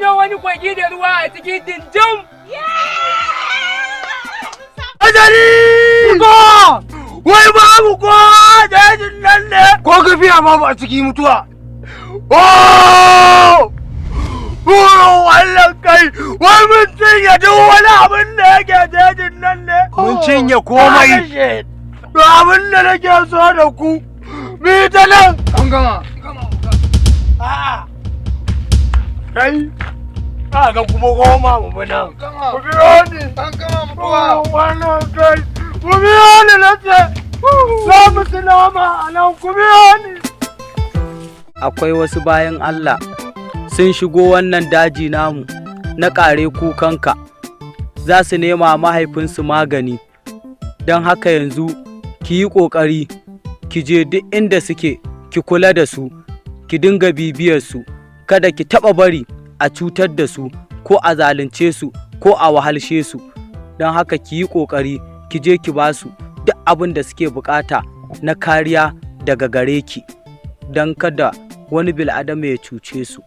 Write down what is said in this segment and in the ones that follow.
gano wani kogi da ruwa a cikin dinjin. Ajali! Ko! Wai babu ko dajin nan ne? Ko gafiya babu a ciki mutuwa. Oh! Oh, wannan kai! Wai mun cinye duk wani abin da yake dajin nan ne? Mun cinye komai. To, abin da nake so da ku, mi ta nan. An gama. A'a. Kai, ga kuma goma mu bi nan. Ku biyo ni. An gama mutuwa. Wannan kai, ku biyo ni na ce. Za mu ci nama a nan, ku biyo ni. Akwai wasu bayan Allah sun shigo wannan daji namu na ƙare kukanka, za su nema mahaifinsu magani. Don haka yanzu ki yi ƙoƙari ki je duk inda suke, ki kula da su, ki dinga bibiyar su. Kada ki taɓa bari a cutar da su ko a zalunce su ko a wahalshe su. Don haka ki yi ƙoƙari ki je ki ba su duk abin da suke bukata na kariya daga gare ki, don kada wani bil'adama ya cuce su.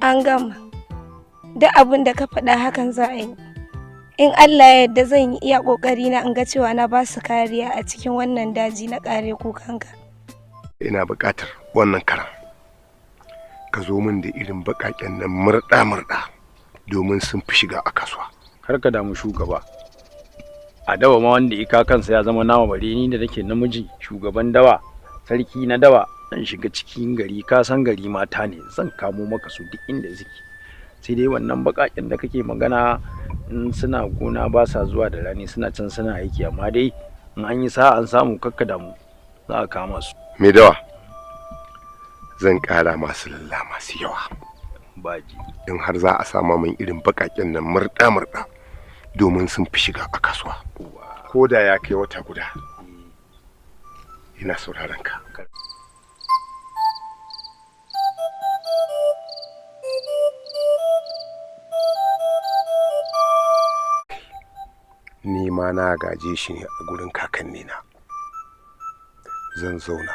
An gama. Duk abin da ka faɗa hakan za a yi. In Allah ya yarda, zan yi iya ƙoƙari na in ga cewa na ba su kariya a cikin wannan daji na ƙare kukanka. Ina buƙatar wannan karan ka zo min da irin baƙaƙen nan murɗa-murɗa, domin sun fi shiga a kasuwa. Kar ka damu, shugaba. A dawa ma wanda ika kansa ya zama nama, bare ni da nake namiji, shugaban dawa, sarki na dawa. Zan shiga cikin gari, ka san gari mata ne, zan kamo maka su duk inda suke. Sai dai wannan baƙaƙen da kake magana, in suna gona ba sa zuwa da rani, suna can suna aiki. Amma dai in an yi sa'a an samu, kakka damu, za a kama su. Mai dawa, zan ƙara masu lalla masu yawa. Baji. In har za a sama min irin baƙaƙen nan murɗa-murɗa, domin sun fi shiga a kasuwa, ko da ya kai wata guda ina sauraron ka. Ni ma na gaje shi ne a gurin kakannina. Zan zauna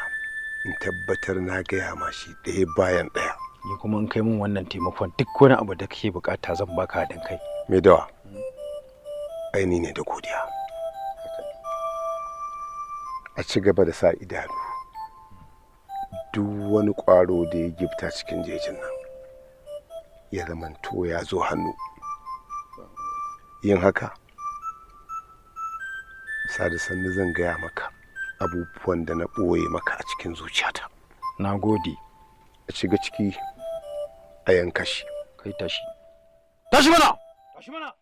in tabbatar na gaya ma shi ɗaya bayan ɗaya. Ni kuma in kai min wannan taimakon, duk wani abu da kake bukata zan baka haɗin kai. Mai dawa, aini ne da godiya. A ci gaba da sa idanu, duk wani ƙwaro da ya gifta cikin jejin nan ya zamanto ya zo hannu. Yin haka sada sannu zan gaya maka abubuwan da na ɓoye maka a cikin zuciyata. Na gode. A shiga ciki a yanka shi. Kai, tashi, tashi mana, tashi mana.